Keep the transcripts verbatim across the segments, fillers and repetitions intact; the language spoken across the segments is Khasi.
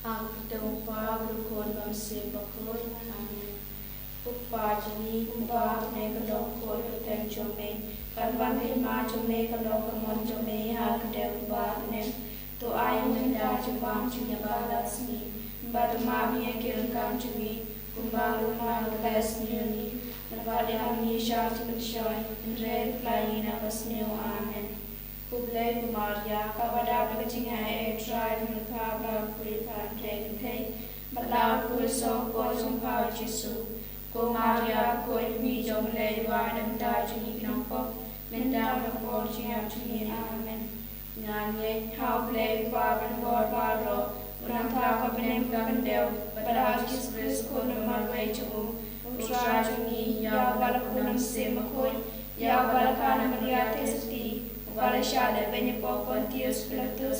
Ka kyrteng u Kpa bad u Khun bad u Mynsiem Bakhuid. Amen. Ko Kpa jong ngi, kumba ha bneng ka long, ko Kpa, ka long ka jong me. Kan wan ka hima jong me, kan long ka mon jong me, ha kyrteng kumba ha bneng. To ai ïa ngi mynta u jingbam jong ngi ha kane ka sngi. Bad to map ïa ngi ïa ki ryngkat jong ngi, kumba ngi map ïa kiba sniew ïa ngi. Bad ym ïoh ïa ngi sha ka jingpynshoi, hynrei pyllait ïa ngi na ka basniew. Amen. Khublei ko Maria, kaba dap da ka jingaiei, U Trai u don bad pha, bad pha ka dei ka kynthei kynthei. Bad la u buh u ïasnoh ka por jong pha u Jisu. Ko Maria, ko Kmie jong U Blei, wad ïa ngi ki nongpop, mynta bad ha ka por jong ka jingïap jong ngi. Amen. Nga ngeit ha U Blei U Kpa uba don bad baroh, U Nongthaw uba ha bneng bad ka khyndew, bad ha U Jisu Khrist u khun ba marwei jong u, U Trai jong ngi, ïa uba la khun na u Mynsiem Bakhuid, ïa uba la kha na u Maria Theisotti, uba la shah lehbeiñ hapoh Pontius Pilatus,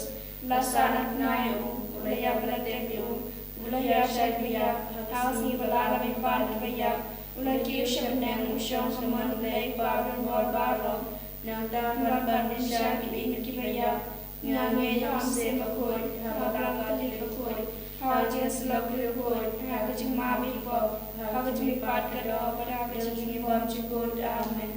la sahnarphna ïa u, u la ïap bad la tep ïa u, u la hiar sha ki baïap, ha ka sngi ba ar la biang pat na ki baïap, u la kiew sha bneng, u shong ha ka mon U Blei U Kpa uba don bad baroh. Nangta un wan ban bynshai ïa kiba ïap. Nga ngeit ha U Mynsiem Bakhuid, ha ka Balang Katholik bakhuid, ha ka jingïasyllok bakhuid, ha ka jingmap ïa ki pop, ha ka jingmihpat ka doh, bad ha ka jingim bymjukut. Amen.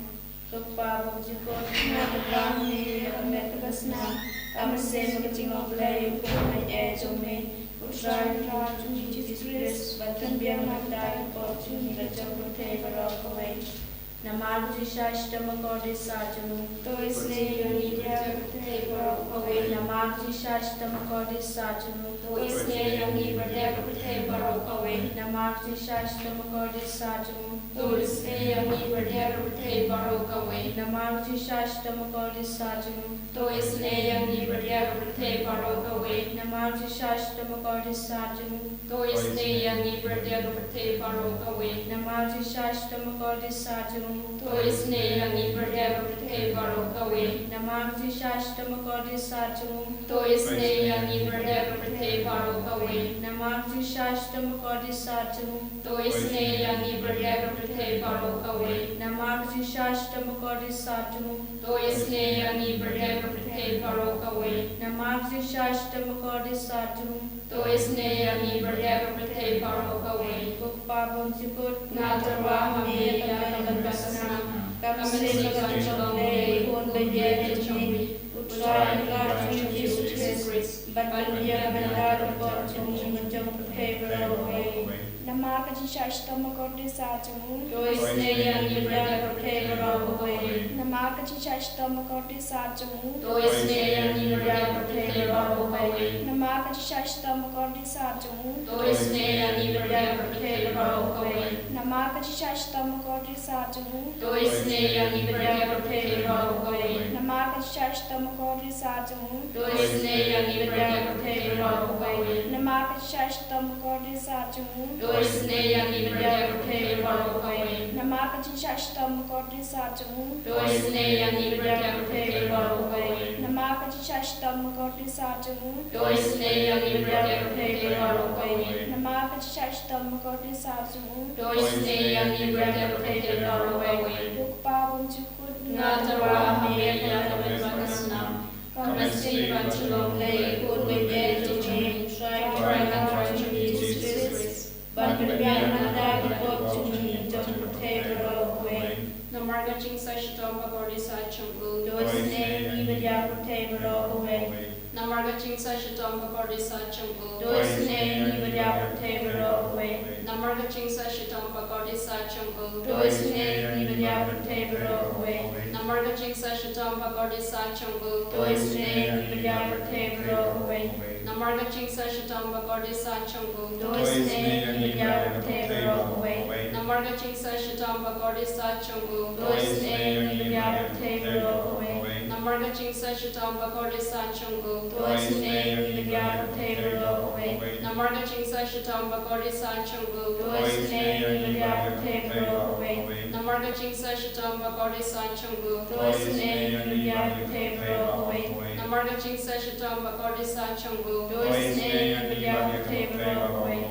Ko Kpa bymjukut, nga tyrwa ha me ïa ka met bad ka snam, ka mynsiem bad ka jingïeit U Blei, U Khun baieit jong me, U Trai, U Trai jong ngi Jisu Khrist, ban pynbiang na ka bynta ki pop jong ngi bad jong ka pyrthei baroh kawei. Namar ka jingshai shitom bakordit sah jong u, to isynei ïa ngi bad ïa ka pyrthei baroh kawei. Namar ka jingshai shitom bakordit sah jong u, to isynei ïa ngi bad ïa ka pyrthei baroh kawei. Namar ka jingshai shitom bakordit sah jong u, to isynei ïa ngi bad ïa ka pyrthei baroh kawei. Namar ka jingshai shitom bakordit sah jong u, to isynei ïa ngi bad ïa ka pyrthei baroh kawei. Namar ka jingshai shitom bakordit sah jong u, to isynei ïa ngi bad ïa ka pyrthei baroh kawei. Namar ka jingshai shitom bakordit sah jong u, to isynei ïa ngi bad ïa ka pyrthei baroh kawei. Namar ka jingshai shitom bakordit sah jong u, to isynei ïa ngi bad ïa ka pyrthei baroh kawei. Namar ka jingshai shitom bakordit sah jong u, to isynei ïa ngi bad ïa ka pyrthei baroh kawei. Namar ka jingshai shitom bakordit sah jong u, to isynei ïa ngi bad ïa ka pyrthei baroh kawei. Namar ka jingshai shitom bakordit sah jong u, to isynei ïa ngi bad ïa ka pyrthei baroh kawei. Ko Kpa bymjukut, nga tyrwa ha me ïa ka met bad ka snam, ka mynsiem bad ka jinglong U Blei, U Khun baieit jong ngi, U Trai U Nongpynim jong ngi Jisu Khrist, ban pynbiang na ka bynta ki pop jong ngi bad jong ka pyrthei baroh kawei. Namar ka jingshai shitom bakordit sah jong u, to isynei ïa ngi bad ïa ka pyrthei baroh kawei. Namar ka jingshai shitom bakordit sah jong u, to isynei ïa ngi bad ïa ka pyrthei baroh kawei. Namar ka jingshai shitom bakordit sah jong u, to isynei ïa ngi bad ïa ka pyrthei baroh kawei. Namar ka jingshai shitom bakordit sah jong u, to isynei ïa ngi bad ïa ka pyrthei baroh kawei. Namar ka jingshai shitom bakordit sah jong u, to isynei ïa ngi bad ïa ka pyrthei baroh kawei. Namar ka jingshai shitom bakordit sah jong u, to isynei ïa ngi bad ïa ka pyrthei baroh kawei. Namar ka jingshai shitom bakordit sah jong u, to isynei ïa ngi bad ïa ka pyrthei baroh kawei. Namar ka jingshai shitom bakordit sah jong u, to isynei ïa ngi bad ïa ka pyrthei baroh kawei. Namar ka jingshai shitom bakordit sah jong u, to isynei ïa ngi bad ïa ka pyrthei baroh kawei. Ko Kpa bymjukut, nga tyrwa ha me ïa ka met bad ka snam, ka mynsiem bad ka jinglong U Blei, U Khun baieit jong ngi, U Trai, U Nongpynim jong ngi Jisu Khrist, ban pynbiang na ka bynta ki pop jong ngi bad jong ka pyrthei baroh kawei. Namar ka jingshai shitom bakordit sah jong u, to isynei ïa ngi bad ïa ka pyrthei baroh kawei. Namar ka jingshai shitom bakordit sah jong u, to isynei ïa ngi bad ïa ka pyrthei baroh kawei. Namar ka jingshai shitom bakordit sah jong u, to isynei ïa ngi bad ïa ka pyrthei baroh kawei. Namar ka jingshai shitom bakordit sah jong u, to isynei ïa ngi bad ïa ka pyrthei baroh kawei. Namar ka jingshai shitom bakordit sah jong u, to isynei ïa ngi bad ïa ka pyrthei baroh kawei. Namar ka jingshai shitom bakordit sah jong u, to isynei ïa ngi bad ïa ka pyrthei baroh kawei. Namar ka jingshai shitom bakordit sah jong u, to isynei ïa ngi bad ïa ka pyrthei baroh kawei. Namar ka jingshai shitom bakordit sah jong u, to isynei ïa ngi bad ïa ka pyrthei baroh kawei. Namar ka jingshai shitom bakordit sah jong u, to isynei ïa ngi bad ïa ka pyrthei baroh kawei. Namar ka jingshai shitom bakordit sah jong u, to isynei ïa ngi bad ïa ka pyrthei baroh kawei.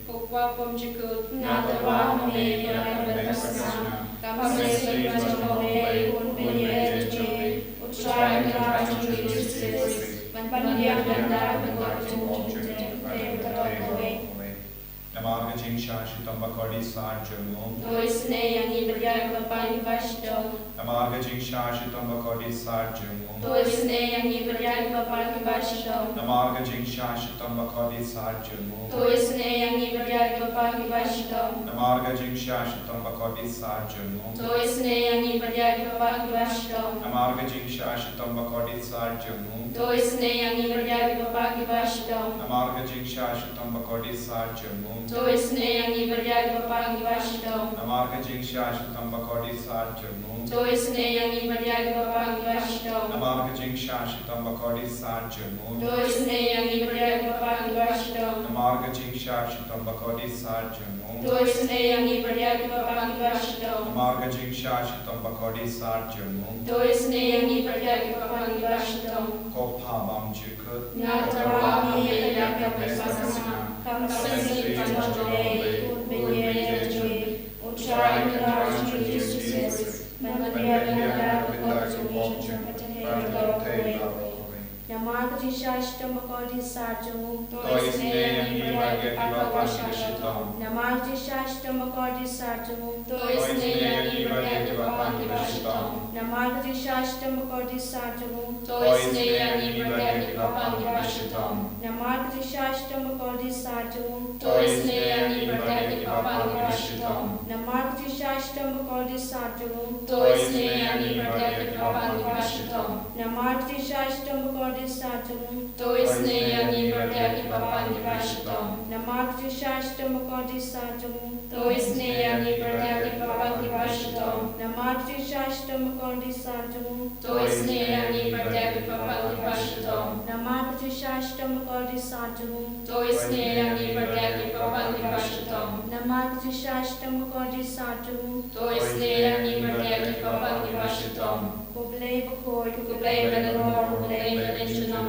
Ko Kpa bymjukut, nga tyrwa ha me ïa ka met bad ka snam, ka mynsiem bad ka jinglong U Blei, U Khun baieit jong ngi, U Trai, U Nongpynim jong ngi Jisu Khrist, ban pynbiang na ka bynta ki pop jong ngi bad jong ka pyrthei baroh Namar ka jingshah shitom bakordit sar jong u. To isynei ïa ngi bad ïa ki paidbah kiba shitom. Namar ka jingshah shitom bakordit sar jong u. To isynei ïa ngi bad ïa ki paidbah kiba shitom. Namar ka jingshah shitom bakordit sar jong u. To isynei ïa ngi bad ïa ki paidbah kiba shitom. Namar ka jingshah shitom bakordit sar jong u. To isynei ïa ngi bad ïa ki paidbah kiba shitom. Namar ka jingshah shitom bakordit sar jong u. To isynei ïa ngi bad ïa ki paidbah kiba shitom. Namar ka jingshah shitom bakordit sar jong u. To isynei ïa ngi bad ïa ki paidbah kiba shitom. Namar ka jingshah shitom bakordit sar jong u. To isynei ïa ngi bad ïa ki paidbah kiba shitom. Namar ka jingshah shitom bakordit sar jong u. To isynei ïa ngi bad ïa ki paidbah kiba shitom. Namar ka jingshah shitom bakordit sar jong u. To isynei ïa ngi bad ïa ki paidbah kiba shitom. Namar ka jingshah shitom bakordit sar jong u. To isynei ïa ngi bad ïa ki paidbah kiba shitom. Ko Pa bymjukut. Nga tyrwa ha me ïa ka bynta ka snam. Kam seng ïa ka jong U Blei, U Blei jong ngi. U Trai Kynrad jong ngi Jisu Khrist. Ban pynbiang ïa ka bynta ka pop jong ka pyrthei baroh kawei. Namar ka jingshah shitom bakordit sar jong u. To isynei ïa ngi bad ïa ki paidbah kiba shitom. Namar ka jingshah shitom bakordit sar jong u. To isynei ïa ngi bad ïa ki paidbah kiba shitom. Namar ka jingshah shitom bakordit sar jong u. To isynei ïa ngi bad ïa ki paidbah kiba shitom. Namar ka jingshah shitom bakordit sar jong u. To isynei ïa ngi bad ïa ki paidbah kiba shitom. Namar ka jingshah shitom bakordit sar jong u. To isynei ïa ngi bad ïa ki paidbah kiba shitom. Namar ka jingshah shitom bakordit sar jong u. To isynei ïa ngi bad ïa ki paidbah kiba shitom. Namar ka jingshah shitom bakordit sar jong u. To isynei ïa ngi bad ïa ki paidbah kiba shitom. Namar ka jingshah shitom bakordit sar jong u. To isynei ïa ngi bad ïa ki paidbah kiba shitom. Namar ka jingshah shitom bakordit sar jong u. To isynei ïa ngi bad ïa ki paidbah kiba shitom. Namar ka jingshah shitom bakordit sar jong u. To isynei ïa ngi bad ïa ki paidbah kiba shitom. Ko Blei bakhuid, ko Blei badonbor, ko Blei bajunom.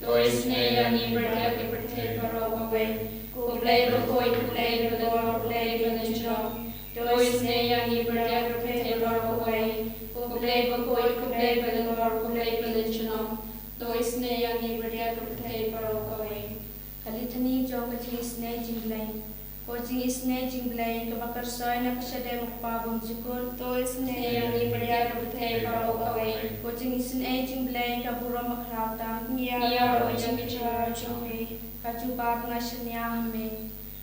To isynei ïa ngi bad ïa ka pyrthei baroh kawei. Ko Blei bakhuid, ko Blei badonbor, ko Blei badonbor. To isynei ïa ngi bad ïa ka pyrthei baroh kawei. Ko Blei bakhuid, ko Blei badonbor, ko Blei badonbor. To isynei ïa ngi bad ïa ka pyrthei baroh kawei. Ka Litany jong ka jingisynei jingblei. Ko jingisynei jingblei kaba kyrsoi na ka shadem u Kpa bymjukut. To isynei ïa ngi bad ïa ka pyrthei baroh kawei. Ko jingisynei jingblei ka burom bakhraw tam. Ïa u jingkyrkhu jong me. Ka jubab nga shaniah ha me.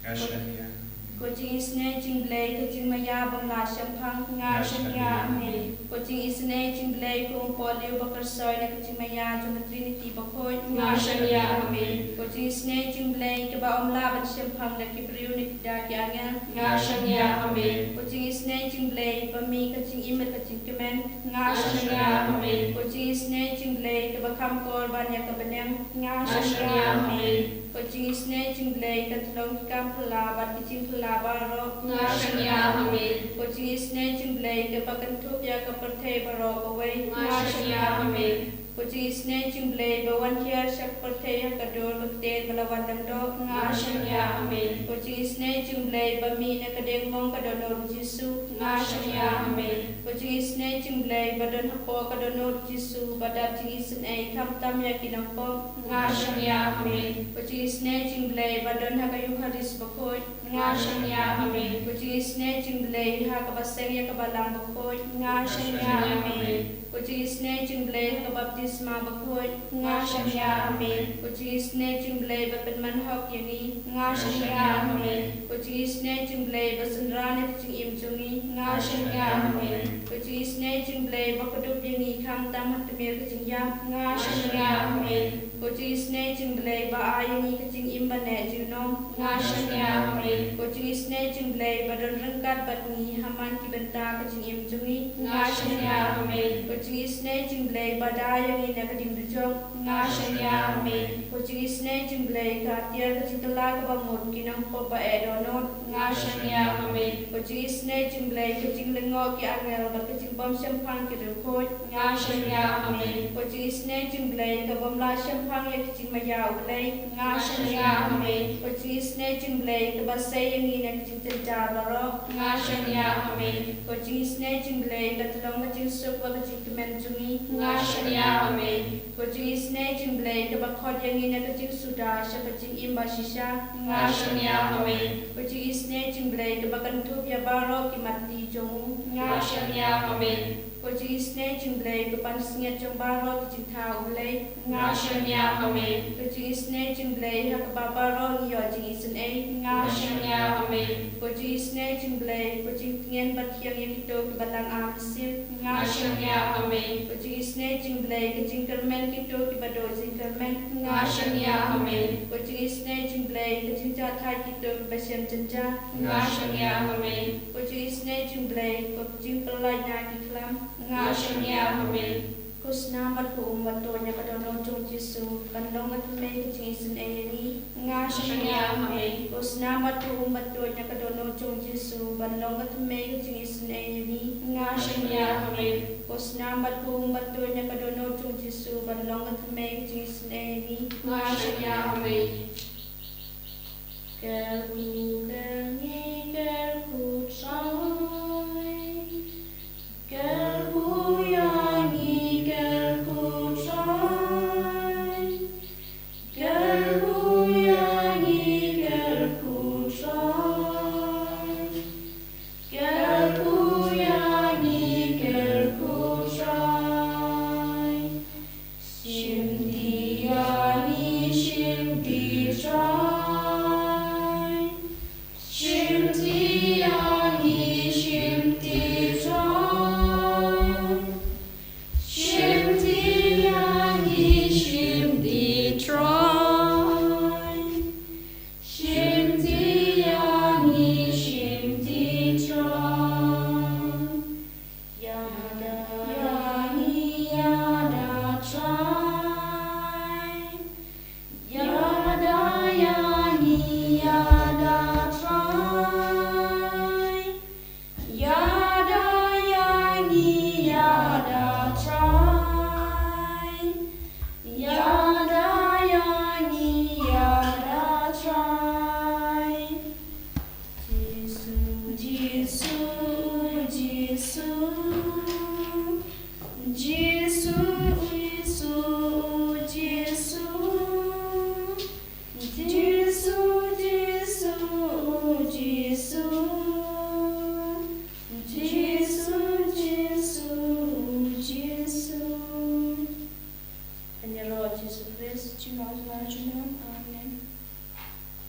Nga shaniah ha me. Ko jingisynei jingblei ka jingmaïa bym lah shemphang. Nga shaniah ha me. Ko jingisynei jingblei ka umpohliew ba kyrsoi na ka jingmaïa jong ka Trinity bakhuid. Nga shaniah ha me. Ko jingisynei jingblei kaba ym lah ban shemphang da ki briew ne da ki angel. Nga shaniah ha me. Ko jingisynei jingblei ba mih ka jingim bad ka jingkmen. Nga shaniah ha me. Ko jingisynei jingblei kaba kham kor ban ïa ka bneng. Nga shaniah ha me. Ko jingisynei jingblei kan tyllong ki kam phylla bad ki jingphylla baroh. Nga shaniah ha me. Ko jingisynei jingblei kaba kynthup ïa ka pyrthei baroh kawei. Nga shaniah ha me. Ko jingisynei jingblei ba wan hiar sha ka pyrthei ha ka dur ka ktien ba la wan lyngdoh. Nga shaniah ha me. Ko jingisynei jingblei ba mih na ka diengmong ka dohnud u Jisu. Nga shaniah ha me. Ko jingisynei jingblei ba don hapoh ka dohnud u Jisu ba dap jingisynei khamtam ïa ki nongpop. Nga shaniah ha me. Ko jingisynei jingblei ba don ha ka Eukharist bakhuid. Nga shaniah ha me. Ko jingisynei jingblei ha kaba seng ïa ka balang bakhuid. Nga shaniah ha me. Ko jingisynei jingblei ha ka baptisma bakhuid. Nga shaniah ha me. Ko jingisynei jingblei ba pynman hok ïa ngi. Nga shaniah ha me. Ko jingisynei jingblei ba synran ïa ka jingim jong ngi. Nga shaniah ha me. Ko jingisynei jingblei ba kdup ïa ngi khamtam ha tmier ka jingïap. Nga shaniah ha me. Ko jingisynei jingblei ba ai ïa ngi ka jingim ba neh junom. Nga shaniah ha me. Ko jingisynei jingblei ba don ryngkat bad ngi ha man ki bynta ka jingim jong ngi. Nga shaniah ha me. Ko jingisynei jingblei ba da ïa ngi na ka ding dujok. Nga shaniah ha me. Ko jingisynei jingblei ka tiar ka jingkylla kaba mut ki nongpop ba eh dohnud. Nga shaniah ha me. Ko Jingisynei jong U Blei, ka jinglyngngoh ki angel bad ka jingbym shemphang ki riewkhuid. Nga shaniah, amen. Ko jingisynei jong U Blei, ka bym lah shemphang ïa ki jingmaïa U Blei. Nga shaniah, amen. Ko jingisynei jong U Blei, kaba sei ïa ngi na ki jingtynjar baroh. Nga shaniah, amen. Ko jingisynei jong U Blei, ka tyllong ka jingsuk bad ka jingkmen jong ngi. Nga shaniah, amen. Ko jingisynei jong U Blei, kaba khot ïa ngi na ka jingsuda sha ka jingim bashisha. Nga shaniah, amen. Ko jingisynei jong U Blei, kaba kynthup ïa baroh ki matti jong u. Nga shaniah, amen. Ko jingisynei jong U Blei, ka pansngiat jong baroh ki jingthaw U Blei. Nga shaniah, amen. Ko jingisynei jong U Blei, ha kaba baroh ngi ïoh jingisynei. Nga shaniah, amen. Ko jingisynei jong U Blei, ko jingtngen bathiang ïa kito kiba lang ar mynsiem. Nga shaniah, amen. Ko jingisynei jong U Blei, ka jingkyrmen kito kiba duh jingkyrmen. Nga shaniah, amen. Ko jingisynei jong U Blei, ka jingjahthait kito kiba shem jynjar. Nga shaniah, amen. Ko jingisynei jong U Blei, ko jingpyllait na ki khlam. Nga shaniah, amen. Ko snam bad ko um bad to ïa ka dohnud jong U Jisu, ban long ka thymmei ka jingisynei ïa ngi. Nga shaniah, amen. Ko snam bad ko um bad to ïa ka dohnud jong U Jisu, ban long ka thymmei ka jingisynei ïa ngi. Nga shaniah, amen. Ko snam bad ko um bad to ïa ka dohnud jong U Jisu, ban long ka thymmei ka jingisynei ïa ngi. Nga shaniah, amen. Ker ku ker